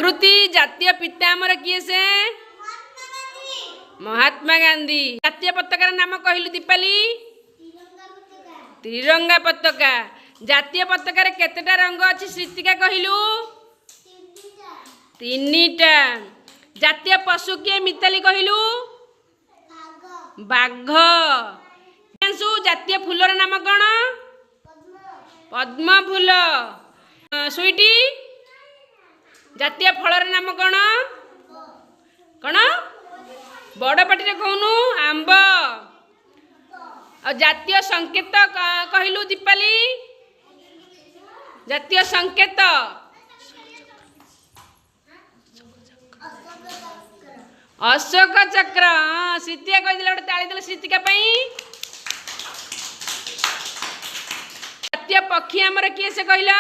କୃତି, ଜାତୀୟ ପିତା ଆମର କିଏ ସେ? ମହାତ୍ମା ଗାନ୍ଧୀ। ଜାତୀୟ ପତାକାର ନାମ କହିଲୁ ଦୀପାଲି। ତ୍ରିରଙ୍ଗା ପତାକା। ଜାତୀୟ ପତାକାରେ କେତେଟା ରଙ୍ଗ ଅଛି ଶ୍ରୀତିକା କହିଲୁ? 3ଟା। ଜାତୀୟ ପଶୁ କିଏ ମିତାଲି କହିଲୁ? ବାଘ। ଜାତୀୟ ଫୁଲର ନାମ କ'ଣ? ପଦ୍ମ ଫୁଲ। ସୁଇଟି, ଜାତୀୟ ଫଳର ନାମ କ'ଣ? କ'ଣ ବଡ଼ ପାଟିରେ କହୁନୁ? ଆମ୍ବ। ଆଉ ଜାତୀୟ ସଂକେତ କହିଲୁ ଦୀପାଲି। ଜାତୀୟ ସଂକେତ? ଅଶୋକ ଚକ୍ର। ହଁ, ଶ୍ରୀତିକା କହିଦେଲା, ଗୋଟେ ତାଳି ଦେଲେ ଶ୍ରୀତିକା ପାଇଁ। ଜାତୀୟ ପକ୍ଷୀ ଆମର କିଏ ସେ କହିଲ?